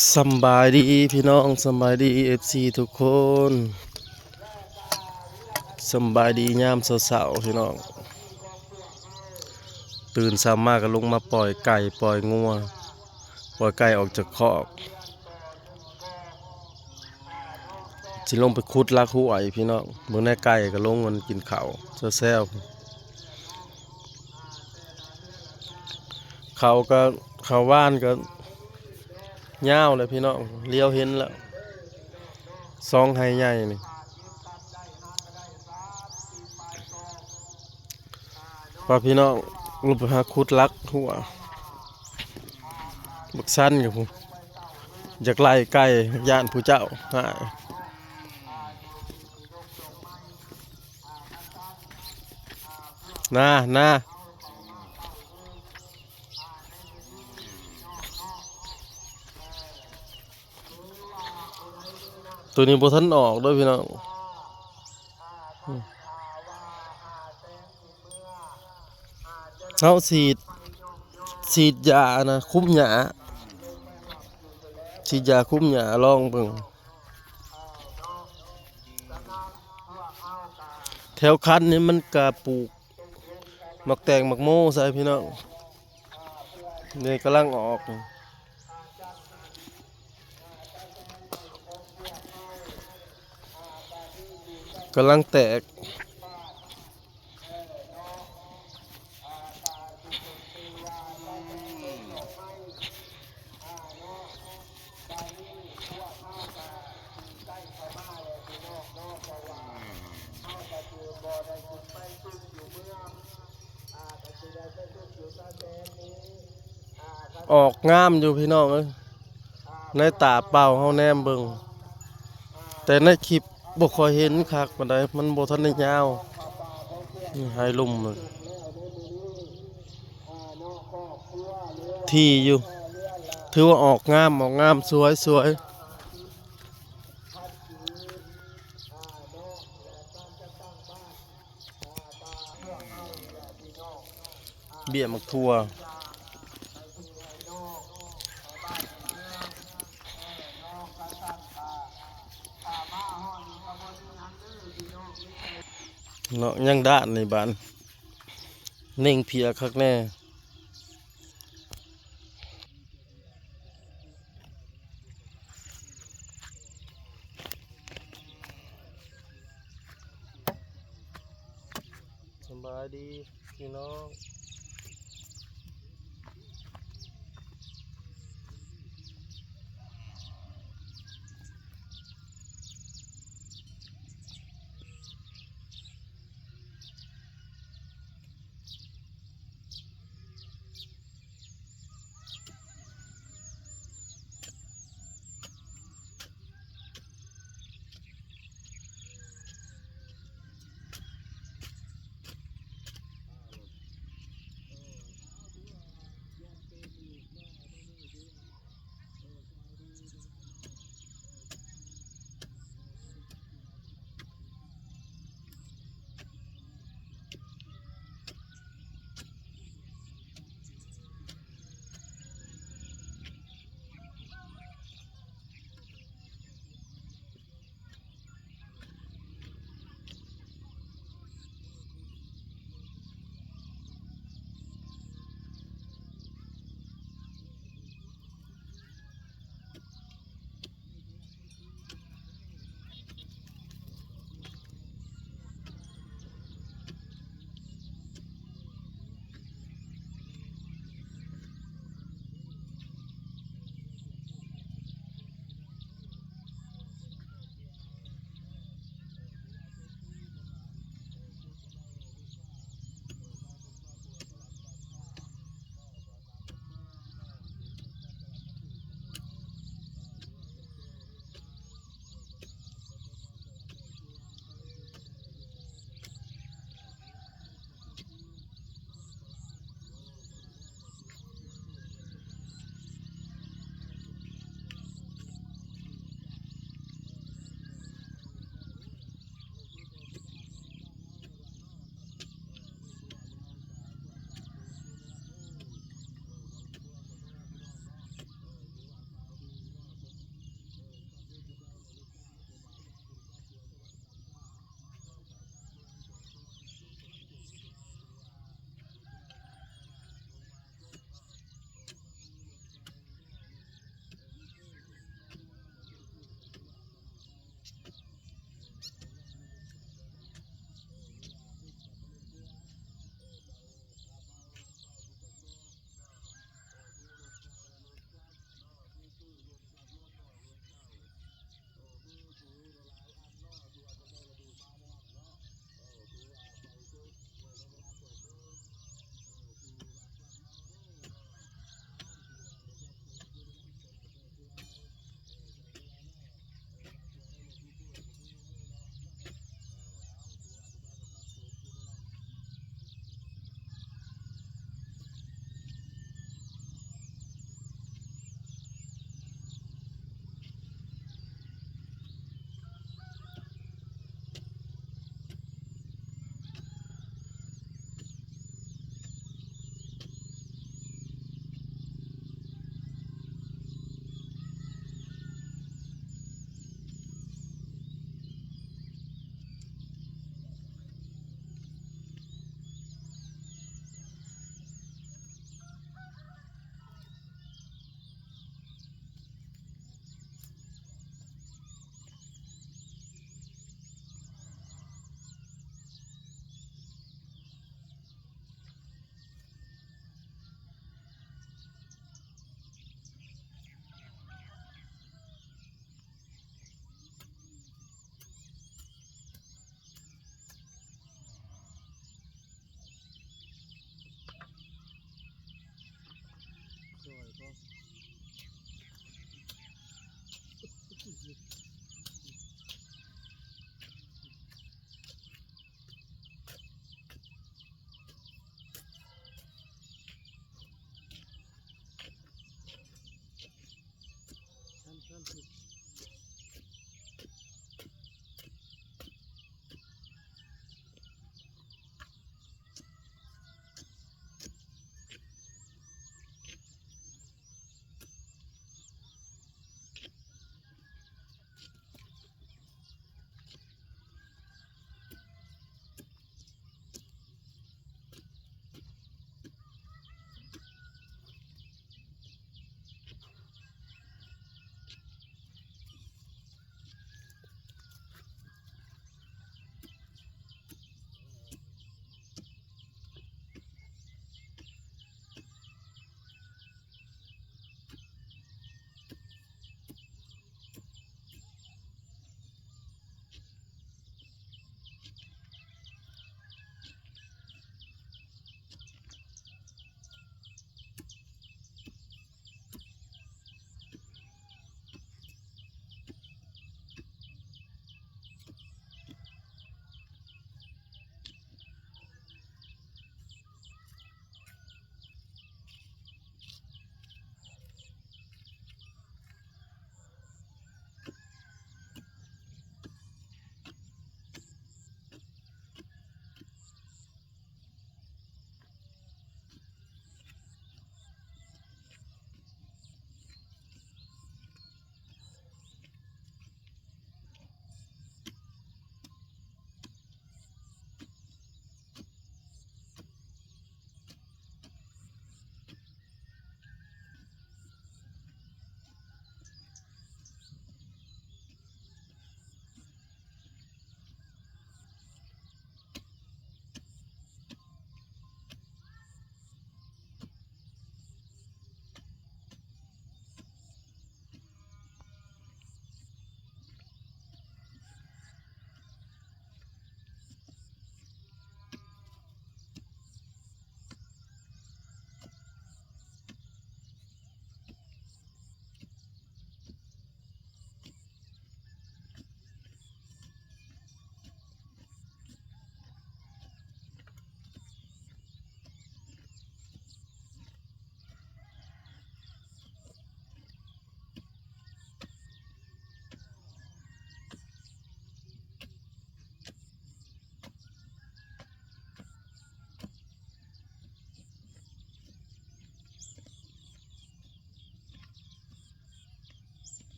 ສຳບາຍດີພີ່ນ້ອງ ສຳບາຍດີເອັຟຊີທຸກຄົນ ສຳບາຍດີຍາມເຊົ້າໆພີ່ນ້ອງ. ຕື່ນເຊົ້າມາກໍລົງມາປ່ອຍໄກ່ປ່ອຍງົວ ປ່ອຍໄກ່ອອກຈາກຄອກ. ຊິລົງໄປຂຸດຫຼັກຫ້ວຍພີ່ນ້ອງ ເບິ່ງແນ່ ໄກ່ກໍລົງມັນກິນເຂົ້າແຊວໆ. ເຂົ້າກໍ ເຂົ້າຫວ່ານກໍຍາວແລ້ວພີ່ນ້ອງ ຫຼຽວເຫັນແລ້ວ ສອງໄຮ່ໃຫຍ່ນີ້. ວ່າພີ່ນ້ອງ ລົງໄປຫາຂຸດຫຼັກຫົວ ບັກຊັນກັບຜູ້ ຢາກໄລ່ໄກ່ ຢ້ານຜູ້ເຈົ້າຮ້າຍ. ນາ ນາ ໂຕນີ້ບໍ່ທັນອອກເດີພີ່ນ້ອງ. ເຮົາສີດ ສີດຢານະ ຄຸມຫຍ້າ ສີດຢາຄຸມຫຍ້າລອງເບິ່ງ. ແຖວຄັນນີ້ມັນກະປູກໝາກແຕງໝາກໂມໃສ່ພີ່ນ້ອງ ນີ້ກຳລັງອອກ ກຳລັງແຕກ. ອອກງາມຢູ່ພີ່ນ້ອງເອີຍ ໃນຕາເປົ່າເຮົາແນມເບິ່ງ ແຕ່ໃນຄລິບບໍ່ຄ່ອຍເຫັນຄັກປານໃດ ມັນບໍ່ທັນໄດ້ຍາວ. ນີ້ໄຮ່ລຸ່ມ ທີ່ຢູ່ ຖືວ່າອອກງາມ ອອກງາມ ສວຍ ສວຍ. ເບ້ຍໝາກຖົ່ວ ເນາະ ຍັງດ້ານໃນບ້ານ ເໜັງເພຍຄັກແນ່. ສະບາຍດີພີ່ນ້ອງ.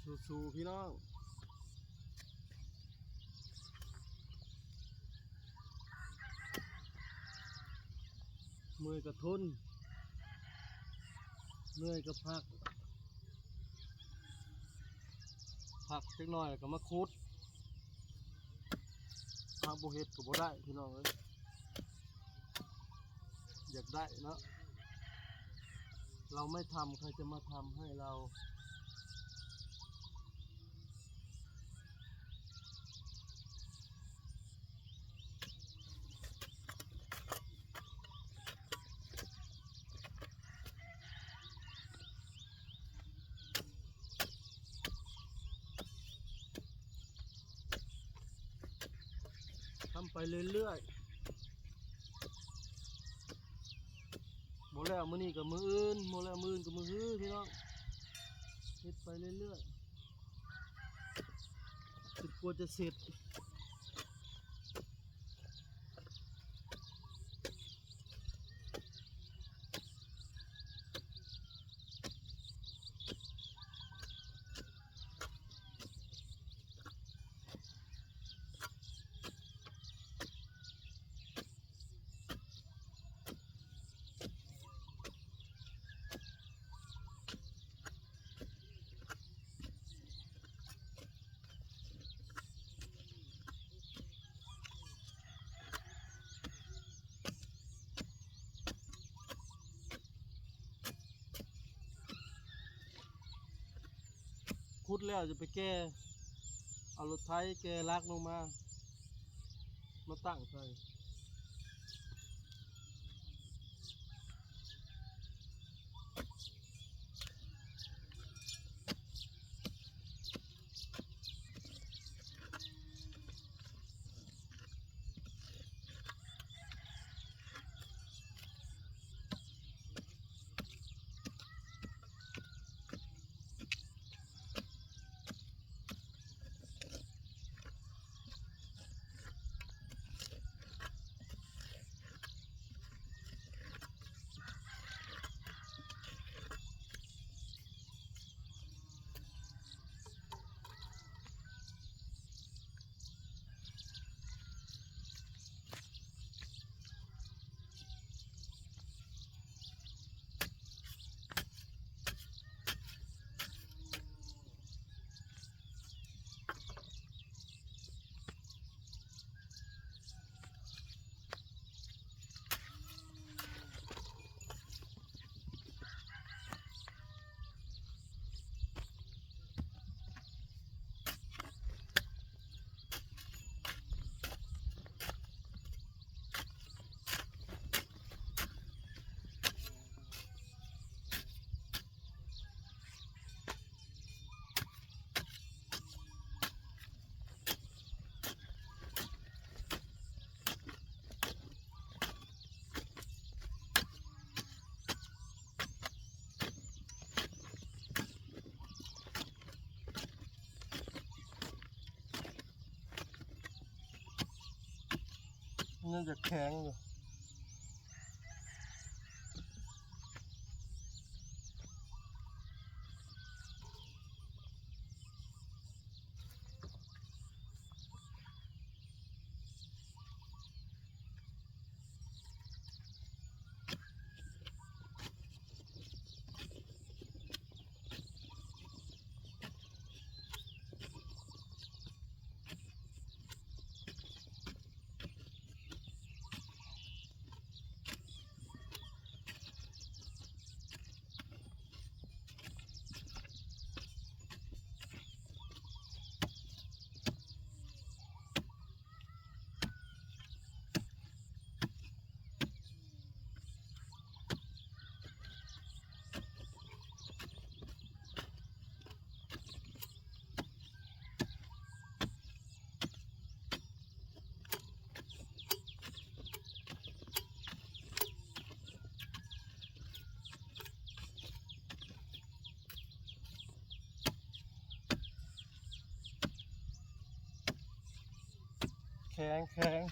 ສູ້ໆ ພີ່ນ້ອງ. ເມື່ອຍກໍທົນ, ເມື່ອຍກໍພັກ, ພັກຈັກໜ້ອຍແລ້ວກໍມາຂຸດ. ຖ້າບໍ່ເຮັດກໍບໍ່ໄດ້ ພີ່ນ້ອງເອີຍ. ຢາກໄດ້ເນາະ, ເຮົາໄມ່ທຳ ໃຄຈະມາທຳໃຫ້ເຮົາ? ທຳໄປເລື້ອຍໆ, ບໍ່ແລ້ວມື້ນີ້ກໍມື້ອື່ນ, ບໍ່ແລ້ວມື້ອື່ນກໍມື້ຮື ພີ່ນ້ອງ. ເຮັດໄປເລື້ອຍໆ ຈົນກວ່າຈະເສັດ. ຂຸດແລ້ວຈະໄປແກ່, ເອົາລົດໄຖແກ່ຫຼັກລົງມາ, ມາຕັ້ງໃສ່. ຍັງຈະແຂງຢູ່. ແຂງ ແຂງ.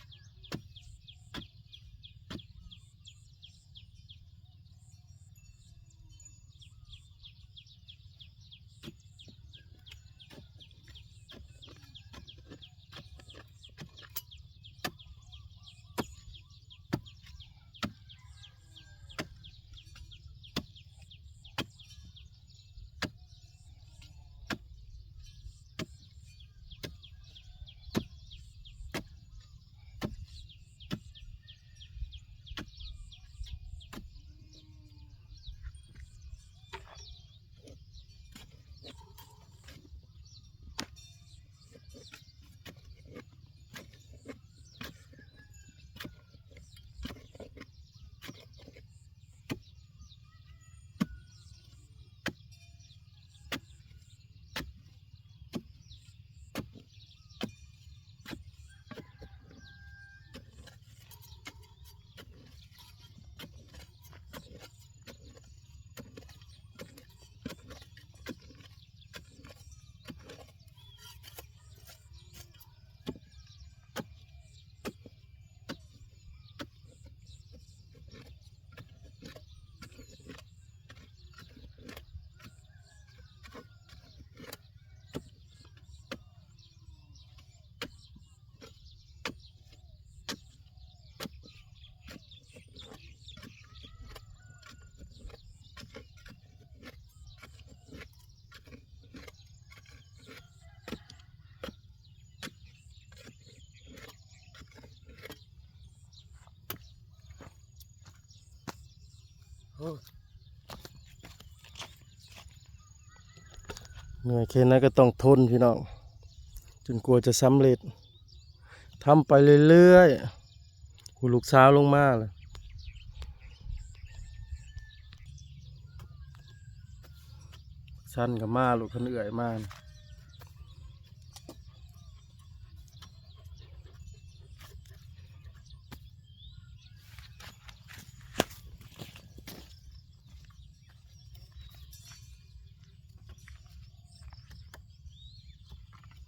ເມື່ອຍແຄ່ໃດກໍຕ້ອງທົນພີ່ນ້ອງ ຈົນກວ່າຈະສຳເລັດ. ທຳໄປເລື້ອຍໆ ຜູ້ລູກສາວລົງມາແລ້ວ. ຊັ້ນກໍມາ ລູກຄັນເອື້ອຍມາ.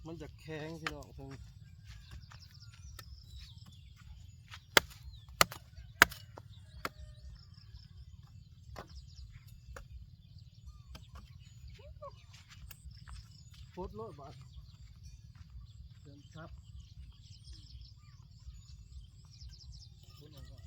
ມັນຈະແຂງພີ່ນ້ອງ ເທິງ ປົດໂລດບາດ ເຕີມຊັບ ປົດອອກກ່ອນ.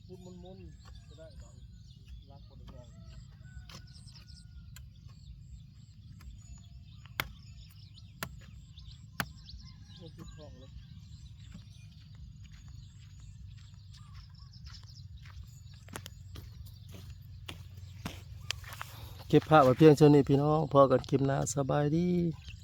ພຸດມົນໆ ກໍໄດ້ບາງຫຼັກບໍ່ໄດ້ແມ່ນ ໂອ້ ຈຸດທ້ອງເລີຍ. ເກັບພາບໄວ້ພຽງເທົ່ານີ້ພີ່ນ້ອງ ພໍ້ກັນຄລິບໜ້າ ສະບາຍດີ.